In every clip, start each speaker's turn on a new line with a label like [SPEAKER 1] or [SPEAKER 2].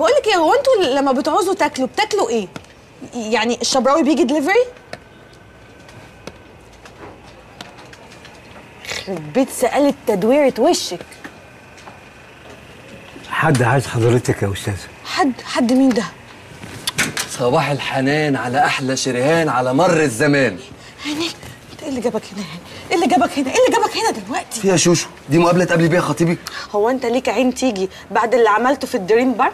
[SPEAKER 1] بقول لك ايه، هو انتوا لما بتعوزوا تاكلوا بتاكلوا ايه؟ يعني الشبراوي بيجي دليفري؟ يخرب بيت سألت تدويرة وشك.
[SPEAKER 2] حد عايز حضرتك يا استاذه.
[SPEAKER 1] حد مين ده؟
[SPEAKER 3] صباح الحنان على احلى شريهان على مر الزمان.
[SPEAKER 1] هاني انت ايه اللي جابك هنا؟ ايه اللي جابك هنا؟ ايه اللي جابك هنا دلوقتي؟
[SPEAKER 3] يا شوشو دي مقابله تقابلي بيها خطيبك؟
[SPEAKER 1] هو انت ليك عين تيجي بعد اللي عملته في الدريم بارك؟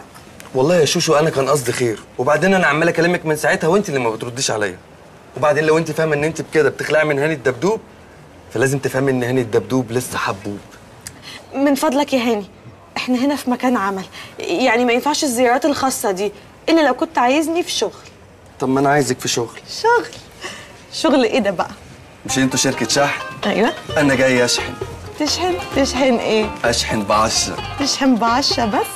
[SPEAKER 3] والله يا شوشو انا كان قصدي خير، وبعدين انا عمال اكلمك من ساعتها وانت اللي ما بترديش عليا. وبعدين لو انت فاهمه ان انت بكده بتخلعي من هاني الدبدوب، فلازم تفهمي ان هاني الدبدوب لسه حبوب.
[SPEAKER 1] من فضلك يا هاني، احنا هنا في مكان عمل، يعني ما ينفعش الزيارات الخاصة دي الا لو كنت عايزني في شغل.
[SPEAKER 3] طب ما انا عايزك في شغل.
[SPEAKER 1] شغل؟ شغل ايه ده بقى؟
[SPEAKER 3] مش انتوا شركة شحن؟
[SPEAKER 1] ايوه.
[SPEAKER 3] انا جاي اشحن.
[SPEAKER 1] تشحن؟ تشحن ايه؟
[SPEAKER 3] اشحن ب10.
[SPEAKER 1] تشحن ب10 بس؟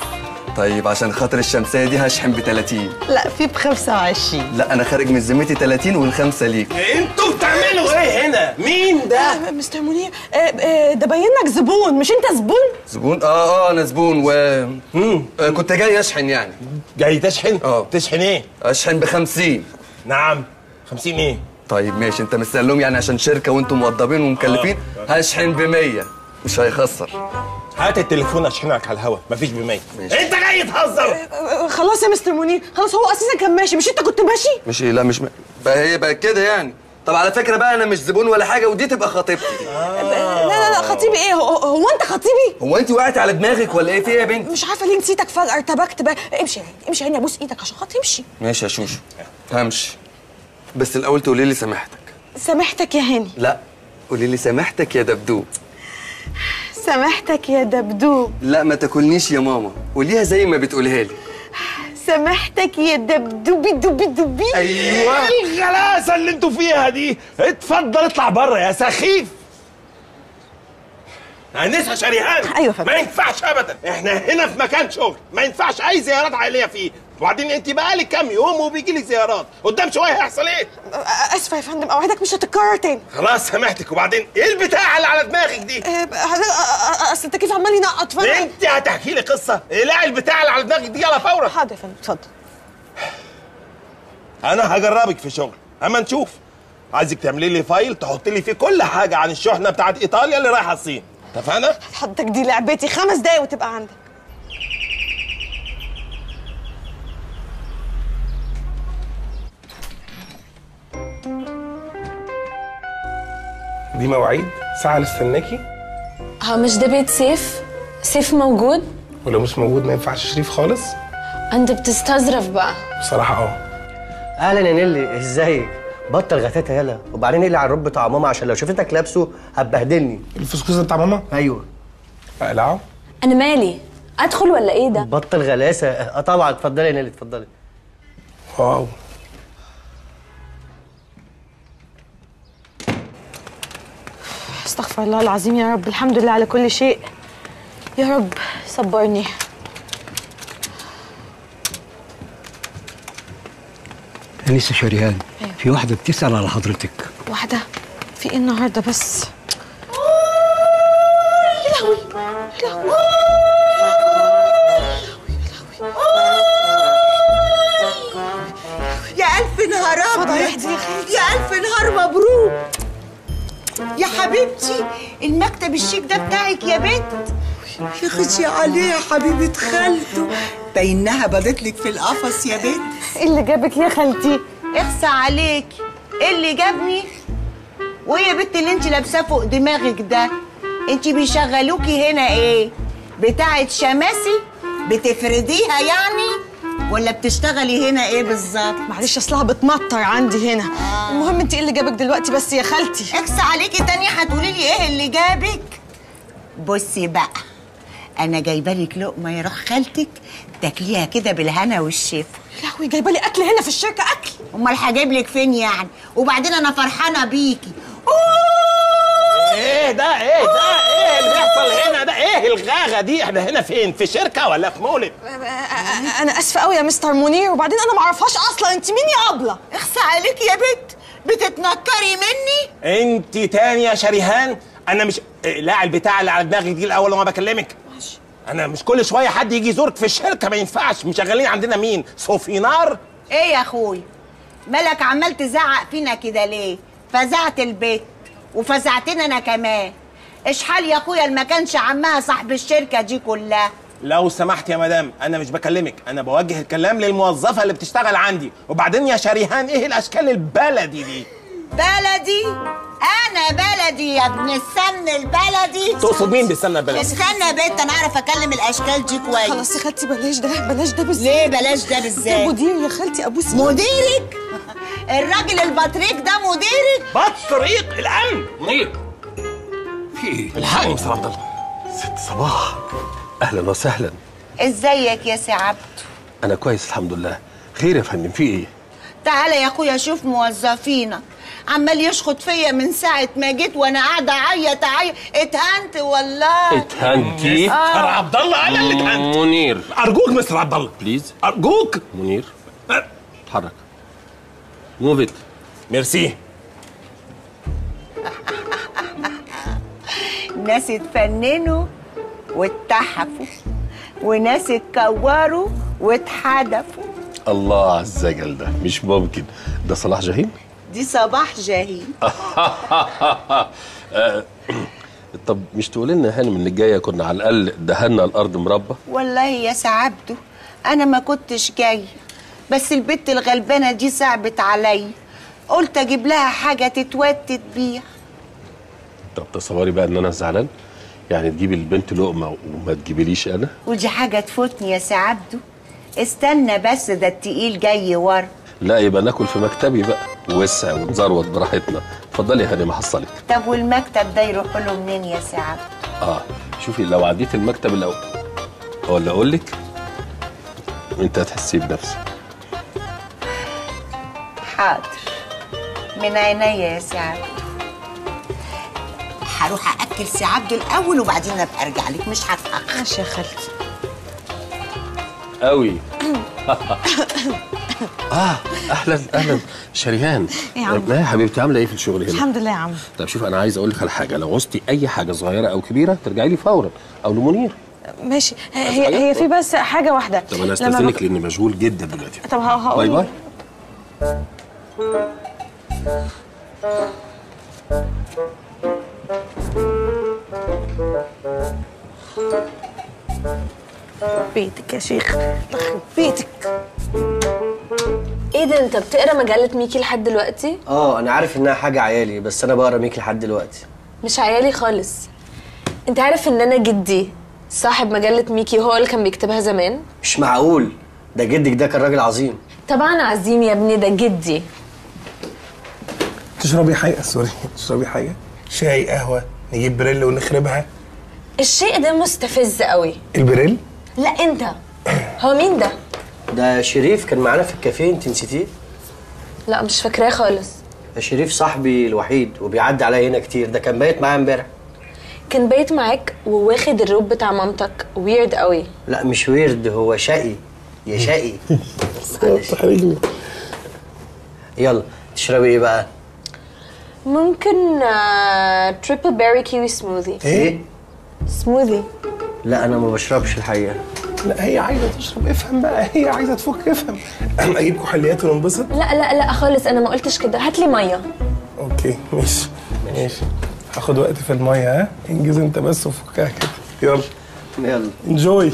[SPEAKER 3] طيب عشان خاطر الشمسية دي هشحن ب30.
[SPEAKER 1] لا في ب25. لا
[SPEAKER 3] انا خارج من ذمتي 30 والخمسة ليك.
[SPEAKER 4] انتوا بتعملوا ايه هنا؟ مين ده؟
[SPEAKER 1] مستر منير، ده باين لك زبون، مش انت زبون؟
[SPEAKER 3] زبون؟ اه انا زبون و كنت جاي اشحن يعني.
[SPEAKER 4] جاي تشحن؟ اه. تشحن ايه؟
[SPEAKER 3] اشحن ب50.
[SPEAKER 4] نعم، 50 ايه؟
[SPEAKER 3] طيب ماشي، انت مستقلهم يعني عشان شركة وانتم موضبين ومكلفين. هشحن ب100 مش هيخسر.
[SPEAKER 4] هات التليفون اشحنك على الهوا، مفيش ب100. انت جاي تهزر؟
[SPEAKER 1] خلاص يا مستر منير، خلاص هو اساسا كان ماشي، مش انت كنت ماشي؟
[SPEAKER 3] مش ايه؟ لا مش بقى هي بقى كده يعني. طب على فكرة بقى انا مش زبون ولا حاجة، ودي تبقى خطيبتي.
[SPEAKER 1] لا لا لا، خطيبي ايه؟ هو انت خطيبي؟
[SPEAKER 3] هو انت وقعتي على دماغك ولا ايه؟ في ايه يا بنت؟
[SPEAKER 1] مش عارفه ليه نسيتك فجاة، ارتبكت بقى. امشي يا هاني، امشي يا هاني، ابوس ايدك عشان خاطري امشي.
[SPEAKER 3] ماشي يا شوشو، همشي، بس الاول تقولي لي سامحتك.
[SPEAKER 1] سامحتك يا هاني.
[SPEAKER 3] لا قولي لي سامحتك يا دبدوب.
[SPEAKER 1] سامحتك يا دبدوب.
[SPEAKER 3] لا ما تاكلنيش يا ماما، قوليها زي ما بتقولها لي.
[SPEAKER 1] سامحتك يا دبدوبي دوبي دوبي.
[SPEAKER 3] ايوه.
[SPEAKER 4] ايه الغلاسه اللي انتوا فيها دي؟ اتفضل اطلع بره يا سخيف. انسه شريهان.
[SPEAKER 1] ايوه فندم.
[SPEAKER 4] ما ينفعش ابدا، احنا هنا في مكان شغل، ما ينفعش اي زيارات عائلية فيه. وبعدين انت بقالك كام يوم وبيجي لك زيارات، قدام شوية هيحصل ايه؟
[SPEAKER 1] اسفه يا فندم، اوعدك مش هتتكرر تاني.
[SPEAKER 4] خلاص سامحتك. وبعدين ايه البتاع اللي على دماغك دي؟
[SPEAKER 1] اصل التكييف عمال ينقط فانا.
[SPEAKER 4] انت هتحكي لي قصة؟ اقلعي البتاع اللي على دماغك دي يلا فورا.
[SPEAKER 1] حاضر يا فندم، اتفضل.
[SPEAKER 4] انا هجربك في شغل، اما نشوف. عايزك تعملي لي file تحطي لي فيه كل حاجة عن الشحنة بتاعت ايطاليا اللي رايحة الصين، اتفقنا؟
[SPEAKER 1] حضرتك دي لعبتي، 5 دقايق وتبقى عندك.
[SPEAKER 4] دي مواعيد ساعة نستناكي؟
[SPEAKER 5] هو مش ده بيت سيف؟ سيف موجود؟
[SPEAKER 4] ولو مش موجود ما ينفعش شريف خالص؟
[SPEAKER 5] انت بتستظرف بقى.
[SPEAKER 4] بصراحة اه.
[SPEAKER 6] اهلا يا نيلي، ازيك؟ بطل غتاتة يلا، وبعدين اقلع الروب بتاع ماما عشان لو شافتك لابسه هتبهدلني.
[SPEAKER 4] الفسكوزه بتاع ماما؟
[SPEAKER 6] ايوه.
[SPEAKER 4] اقلعه؟
[SPEAKER 5] انا مالي؟ ادخل ولا ايه ده؟
[SPEAKER 6] بطل غلاسه. اه طبعا، اتفضلي يا نيلي اتفضلي.
[SPEAKER 4] واو.
[SPEAKER 1] استغفر الله العظيم يا رب، الحمد لله على كل شيء يا رب، صبرني.
[SPEAKER 2] أنسة شريهان. أيوة. في واحدة بتسأل على حضرتك.
[SPEAKER 1] واحدة؟ في إيه النهاردة بس؟ يا لهوي يا لهوي يا لهوي
[SPEAKER 7] يا ألف نهار أبيض، يا ألف نهار مبروك يا حبيبتي. المكتب الشيك ده بتاعك يا بنت. يا خشي عليه يا حبيبة خالته، باينها بدتلك في القفص يا بنت.
[SPEAKER 1] ايه اللي جابك يا خالتي؟
[SPEAKER 7] اخسى عليكي، ايه اللي جابني؟ وايه يا بنت اللي انت لابساه فوق دماغك ده؟ انت بيشغلوكي هنا ايه؟ بتاعه شماسي؟ بتفرديها يعني؟ ولا بتشتغلي هنا ايه بالظبط؟
[SPEAKER 1] معلش اصلها بتمطر عندي هنا. المهم انت ايه اللي جابك دلوقتي بس يا خالتي؟
[SPEAKER 7] اخسى عليكي تاني هتقولي لي ايه اللي جابك؟ بصي بقى، انا جايبه لك لقمة يا روح خالتك تاكليها كده بالهنا والشفا.
[SPEAKER 1] يا لهوي، جايبه لي اكل هنا في الشركة؟ اكل؟
[SPEAKER 7] امال هجيب لك فين يعني؟ وبعدين انا فرحانة بيكي.
[SPEAKER 4] ايه ده؟ ايه ده؟ ايه اللي بيحصل هنا ده؟ ايه الغاغه دي؟ احنا هنا فين؟ في شركة ولا في مولد؟
[SPEAKER 1] انا اسفه قوي يا مستر منير، وبعدين انا ما اعرفهاش اصلا. انت مين يا ابله؟
[SPEAKER 7] اخسى عليكي يا بنت، بتتنكري مني؟
[SPEAKER 4] انت تاني يا شريهان؟ انا مش لا البتاع اللي على دماغك دي الاول وانا بكلمك.
[SPEAKER 1] ماشي.
[SPEAKER 4] انا مش كل شوية حد يجي يزورك في الشركة، ما ينفعش. مشغلين عندنا مين؟ صوفينار؟
[SPEAKER 7] ايه يا اخوي مالك عمال تزعق فينا كده ليه؟ فزعت البيت وفزعتنا انا كمان. اشحال يا اخويا ما كانش عمها صاحب الشركة دي كلها.
[SPEAKER 4] لو سمحت يا مدام، انا مش بكلمك، انا بوجه الكلام للموظفه اللي بتشتغل عندي. وبعدين يا شريهان ايه الاشكال البلدي دي؟
[SPEAKER 7] بلدي؟ انا بلدي يا ابن السمن البلدي.
[SPEAKER 4] تقصد مين بالسمنه البلدي؟
[SPEAKER 7] استنى يا بنت، انا اعرف اكلم الاشكال دي كويس.
[SPEAKER 1] خلاص يا خالتي بلاش ده، بلاش ده بالذات.
[SPEAKER 7] ليه بلاش ده بالذات؟
[SPEAKER 1] ده مدير يا خالتي، ابوس
[SPEAKER 7] مديرك؟ الراجل البطريق ده مديرك؟
[SPEAKER 4] بطريق الامن.
[SPEAKER 8] منير في ايه؟
[SPEAKER 4] الحقني يا مستر عبد الله.
[SPEAKER 8] ست صباح، اهلا وسهلا.
[SPEAKER 7] ازيك يا سي عبده؟
[SPEAKER 8] انا كويس الحمد لله. خير يا فندم، في ايه؟
[SPEAKER 7] تعالى يا اخويا شوف موظفينا عمال يشخط فيا من ساعة ما جيت وانا قاعدة اعيط اعيط. اتهنت والله.
[SPEAKER 8] اتهنتي؟
[SPEAKER 4] مستر عبد الله انا اللي اتهنت.
[SPEAKER 8] منير
[SPEAKER 4] ارجوك مستر عبد الله
[SPEAKER 8] please،
[SPEAKER 4] ارجوك.
[SPEAKER 8] منير اتحرك، move it.
[SPEAKER 4] ميرسي.
[SPEAKER 7] ناس اتفننوا واتحفوا وناس اتكوروا واتحدفوا.
[SPEAKER 8] الله على الزجل ده، مش ممكن. ده صلاح جاهين؟
[SPEAKER 7] دي صباح جاهين.
[SPEAKER 8] طب مش تقولي لنا هانم ان الجاية كنا على الاقل دهنا الارض مربى؟
[SPEAKER 7] والله يا سعبده انا ما كنتش جاية، بس البت الغلبانه دي صعبت عليا، قلت اجيب لها حاجة تتوتت بيها.
[SPEAKER 8] طب تصوري بقى ان انا زعلان؟ يعني تجيبي البنت لقمة وما تجيبيليش انا؟
[SPEAKER 7] ودي حاجة تفوتني يا سعبده؟ استنى بس، ده التقيل جاي ورا.
[SPEAKER 8] لا يبقى ناكل في مكتبي بقى، وسع ونزروت براحتنا. اتفضلي يا هاني ما حصلك.
[SPEAKER 7] طب والمكتب ده يروح له منين يا سي عبده؟
[SPEAKER 8] شوفي لو عديت المكتب الاول ولا اقول لك انت هتحسيه بنفسك.
[SPEAKER 7] حاضر من عينيا يا سي عبده. هروح اكل سي عبده الاول وبعدين ابقى ارجع لك، مش هتاخر.
[SPEAKER 1] ماشي يا خالتي.
[SPEAKER 8] قوي. اهلا اهلا شريهان.
[SPEAKER 1] يا عم.
[SPEAKER 8] لا يا حبيبتي، عامله ايه في الشغل هنا؟
[SPEAKER 1] الحمد لله يا عم.
[SPEAKER 8] طب شوف، انا عايز اقول لك على حاجة، لو عوزتي اي حاجة صغيرة او كبيرة ترجعي لي فورا او لمنير.
[SPEAKER 1] ماشي. هي في بس حاجة واحدة.
[SPEAKER 8] طب انا استاذنك لاني مشغول جدا دلوقتي.
[SPEAKER 1] طب هقول
[SPEAKER 8] bye bye.
[SPEAKER 1] بيتك يا شيخ، يخرب بيتك.
[SPEAKER 5] ايه ده، انت بتقرا مجلة ميكي لحد دلوقتي؟
[SPEAKER 6] انا عارف انها حاجة عيالي، بس انا بقرا ميكي لحد دلوقتي.
[SPEAKER 5] مش عيالي خالص. انت عارف ان انا جدي صاحب مجلة ميكي وهو اللي كان بيكتبها زمان؟
[SPEAKER 6] مش معقول، ده جدك ده كان راجل عظيم.
[SPEAKER 5] طبعا عظيم يا ابني، ده جدي.
[SPEAKER 4] تشربي حاجة؟ sorry، تشربي حاجة؟ شاي، قهوة، نجيب بريل ونخربها؟
[SPEAKER 5] الشيء ده مستفز قوي.
[SPEAKER 4] البريل؟
[SPEAKER 5] لا انت، هو مين ده؟
[SPEAKER 6] ده شريف، كان معانا في الكافيه، انت نسيتيه؟
[SPEAKER 5] لا مش فاكراه خالص.
[SPEAKER 6] ده شريف صاحبي الوحيد وبيعدي عليا هنا كتير، ده كان بايت معايا امبارح.
[SPEAKER 5] كان بايت معاك وواخد الروب بتاع مامتك؟ weird قوي.
[SPEAKER 6] لا مش weird، هو شقي يا شقي.
[SPEAKER 4] تحرجني.
[SPEAKER 6] يلا تشربي ايه بقى؟
[SPEAKER 5] ممكن triple berry kiwi smoothie.
[SPEAKER 6] ايه؟
[SPEAKER 5] سموذي.
[SPEAKER 6] لا انا ما بشربش الحقيقة.
[SPEAKER 4] لا هي عايزه تشرب، افهم بقى، هي عايزه تفك، افهم. اجيب كحوليات وننبسط؟
[SPEAKER 5] لا لا لا خالص، انا ما قلتش كده، هات لي مية.
[SPEAKER 4] okay ماشي ماشي، هاخد وقت في المية. ها انجز انت بس وفكها كده. يلا
[SPEAKER 6] يلا
[SPEAKER 4] enjoy.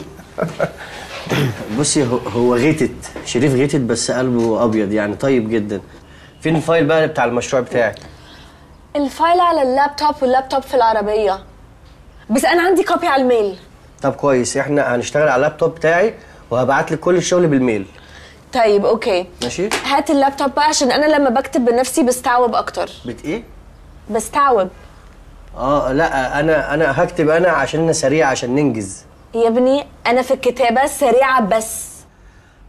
[SPEAKER 6] بصي، هو غتت شريف، غتت بس قلبه ابيض يعني، طيب جدا. فين ال file بقى بتاع المشروع بتاعك؟
[SPEAKER 5] ال file على اللابتوب، واللابتوب في العربية، بس انا عندي copy على ال mail.
[SPEAKER 6] طب كويس، احنا هنشتغل على اللابتوب بتاعي وهبعت لك كل الشغل بال mail.
[SPEAKER 5] طيب okay
[SPEAKER 6] ماشي.
[SPEAKER 5] هات اللابتوب بقى عشان انا لما بكتب بنفسي بستعوب اكتر.
[SPEAKER 6] بت ايه؟
[SPEAKER 5] بستعوب.
[SPEAKER 6] لا انا هكتب انا عشان انا سريع، عشان ننجز.
[SPEAKER 5] يا ابني انا في الكتابة سريعة بس.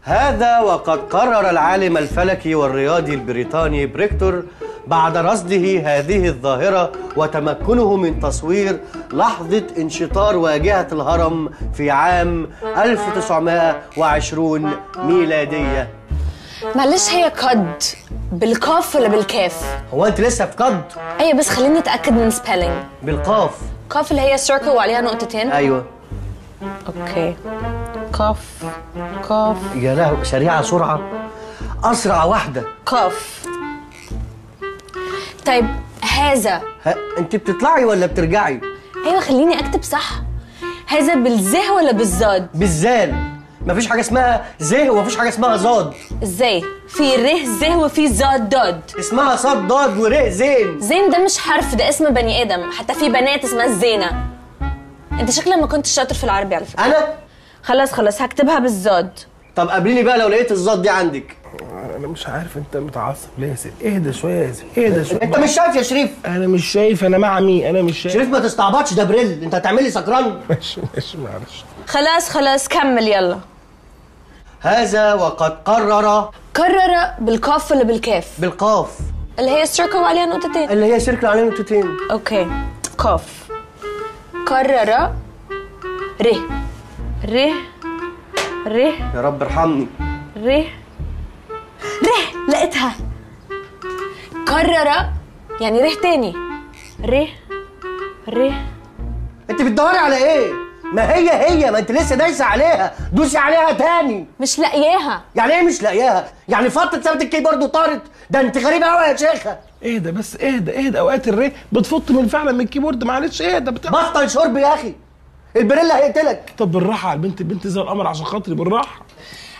[SPEAKER 6] هذا وقد قرر العالم الفلكي والرياضي البريطاني بريكتور بعد رصده هذه الظاهرة وتمكنه من تصوير لحظة انشطار واجهة الهرم في عام 1920 ميلادية.
[SPEAKER 5] معلش، هي قد بالقاف ولا بالكاف؟
[SPEAKER 6] هو انت لسه في قد؟
[SPEAKER 5] ايوه بس خليني اتاكد من spelling.
[SPEAKER 6] بالقاف.
[SPEAKER 5] قاف اللي هي circle وعليها نقطتين.
[SPEAKER 6] ايوه.
[SPEAKER 5] okay، قاف قاف.
[SPEAKER 6] يا لهوي، سريعة، سرعة، اسرع واحدة.
[SPEAKER 5] قاف. طيب هذا.
[SPEAKER 6] انت بتطلعي ولا بترجعي؟
[SPEAKER 5] ايوه خليني اكتب صح. هذا بالزه ولا بالزاد؟
[SPEAKER 6] بالزال. مفيش حاجة اسمها زه ومفيش حاجة اسمها زاد.
[SPEAKER 5] ازاي؟ في ره زه وفي زاد ضاد.
[SPEAKER 6] اسمها صاد ضاد وره زين.
[SPEAKER 5] زين ده مش حرف، ده اسم بني ادم، حتى في بنات اسمها الزينة. انت شكلك ما كنتش شاطر في العربي على فكرة.
[SPEAKER 6] انا؟
[SPEAKER 5] خلاص خلاص هكتبها بالزاد.
[SPEAKER 6] طب قابليني بقى لو لقيت الزاد دي عندك.
[SPEAKER 4] انا مش عارف انت متعصب ليه يا سيف. اهدى شوية يا سيف، اهدى شوية.
[SPEAKER 6] انت مش شايف يا شريف؟
[SPEAKER 4] انا مش شايف، انا معمي، انا مش شايف.
[SPEAKER 6] شريف ما تستعبطش، ده بريل، انت هتعمل لي سكران.
[SPEAKER 4] ماشي ماشي معلش.
[SPEAKER 5] خلاص خلاص كمل يلا.
[SPEAKER 6] هذا وقد قرر.
[SPEAKER 5] قرر بالقاف ولا بالكاف؟
[SPEAKER 6] بالقاف.
[SPEAKER 5] اللي هي circle وعليها نقطتين.
[SPEAKER 6] اللي هي circle عليها نقطتين.
[SPEAKER 5] okay، قاف. قرر ره ره ره.
[SPEAKER 6] يا رب ارحمني.
[SPEAKER 5] ره ره، لقيتها. قرر يعني ره تاني. ره ره.
[SPEAKER 6] انت بتدوري على ايه؟ ما هي هي، ما انت لسه دايسه عليها، دوسي عليها تاني.
[SPEAKER 5] مش لاقياها.
[SPEAKER 6] يعني ايه مش لاقياها؟ يعني فطت سابت ال keyboard وطارت؟ ده انت غريبة قوي يا شيخه.
[SPEAKER 4] اهدى بس، اهدى اهدى. اوقات الره بتفط من فعلا من ال keyboard، معلش اهدى.
[SPEAKER 6] بطل شرب يا اخي، البريلا هيقتلك.
[SPEAKER 4] طب بالراحة على البنت، البنت زي القمر عشان خاطري، بالراحة.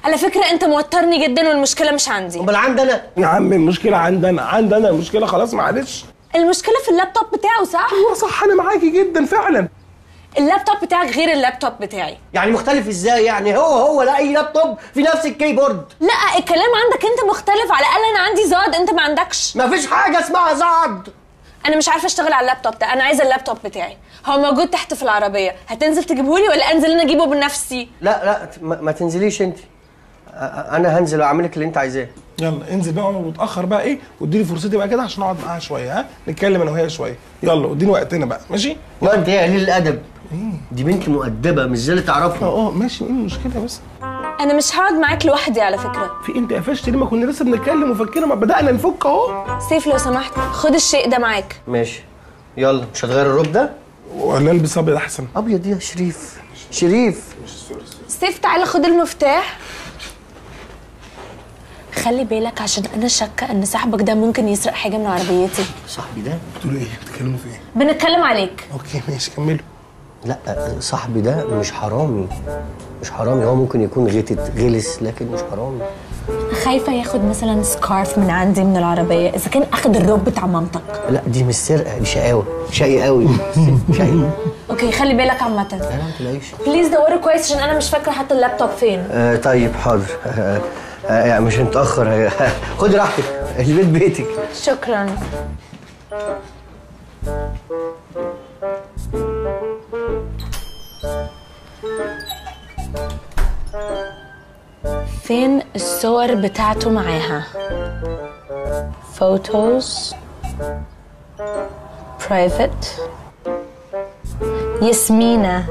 [SPEAKER 5] على فكرة انت موترني جدا والمشكلة مش عندي.
[SPEAKER 6] امال عندي انا؟
[SPEAKER 4] يا عم المشكلة عندنا، عندنا المشكلة، خلاص معلش.
[SPEAKER 5] المشكلة في اللابتوب بتاعه صح؟
[SPEAKER 4] ايوه صح، انا معاكي جدا فعلا.
[SPEAKER 5] اللابتوب بتاعك غير اللابتوب بتاعي.
[SPEAKER 6] يعني مختلف ازاي يعني؟ هو هو، لا اي لابتوب في نفس ال keyboard.
[SPEAKER 5] لا الكلام عندك انت مختلف، على الاقل انا عندي زاد، انت ما عندكش.
[SPEAKER 6] مفيش حاجة اسمها زاد.
[SPEAKER 5] انا مش عارفه اشتغل على اللابتوب ده، انا عايزه اللابتوب بتاعي. هو موجود تحت في العربية، هتنزل تجيبهولي ولا انزل انا اجيبه بنفسي؟
[SPEAKER 6] لا لا ما تنزليش انت، انا هنزل واعمل لك اللي انت عايزاه.
[SPEAKER 4] يلا انزل بقى واتاخر بقى ايه، واديني فرصتي بقى كده عشان اقعد معاها شوية، ها نتكلم انا وهي شوية. يلا واديني وقتنا بقى، ماشي؟
[SPEAKER 6] لا انت ايه قليل الادب؟ دي بنت مؤدبة مش زي اللي تعرفها.
[SPEAKER 4] اه ماشي، ايه المشكلة بس؟
[SPEAKER 5] انا مش هقعد معاك لوحدي على فكرة.
[SPEAKER 4] في انت قفشت ليه؟ ما كنا لسه بنتكلم وفكنا، ما بدانا نفك اهو.
[SPEAKER 5] سيف لو سمحت خد الشيء ده معاك.
[SPEAKER 6] ماشي يلا. مش هتغير الروب ده؟
[SPEAKER 4] ولا البس ابيض احسن؟
[SPEAKER 6] ابيض يا شريف. شريف
[SPEAKER 5] سيف تعالى خد المفتاح. خلي بالك عشان انا شاكه ان صاحبك ده ممكن يسرق حاجة من عربيتي.
[SPEAKER 6] صاحبي ده؟
[SPEAKER 4] بتقولوا ايه؟ بتتكلموا في ايه؟
[SPEAKER 5] بنتكلم عليك.
[SPEAKER 4] okay ماشي كملوا.
[SPEAKER 6] لا صاحبي ده مش حرامي، مش حرامي، هو ممكن يكون غتت غلس لكن مش حرامي.
[SPEAKER 5] خايفة ياخد مثلا scarf من عندي من العربية، اذا كان اخد الروب بتاع مامتك.
[SPEAKER 6] لا دي مش سرقه، دي شقاوة، شقي قوي. شقي.
[SPEAKER 5] okay خلي بالك عامة.
[SPEAKER 6] لا لا ما تقلقيش.
[SPEAKER 5] please دوري كويس عشان انا مش فاكره حتى اللابتوب فين.
[SPEAKER 6] طيب حاضر. يعني مش هنتاخر. خدي راحتك، البيت بيتك.
[SPEAKER 5] شكرا. فين الصور بتاعته معاها؟ photos private ياسمينة.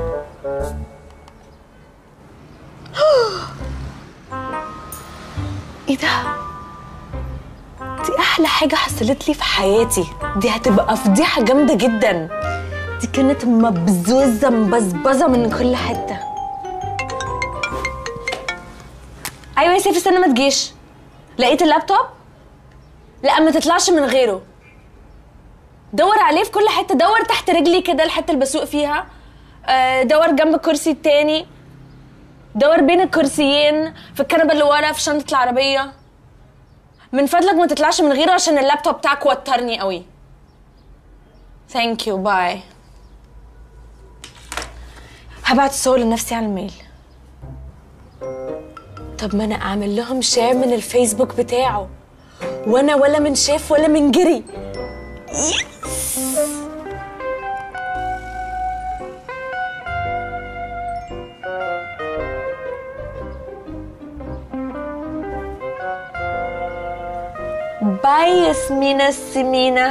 [SPEAKER 5] ايه ده؟ دي احلى حاجة حصلت لي في حياتي، دي هتبقى فضيحة جامدة جدا. دي كانت مبزوزة مبزبزة من كل حتة. ايوه يا سيف استنى ما تجيش. لقيت اللابتوب؟ لا ما تطلعش من غيره. دور عليه في كل حتة، دور تحت رجلي كده الحتة اللي بسوق فيها، دور جنب الكرسي التاني، دور بين الكرسيين، في الكنبة اللي ورا، في شنطه العربية. من فضلك ما تطلعش من غيره عشان اللابتوب بتاعك وترني قوي. thank you bye. هبعت الصور لنفسي على ال mail. طب ما انا اعمل لهم share من الفيسبوك بتاعه، وانا ولا من شاف ولا من جري. yes. bye ياسمينة السمينة.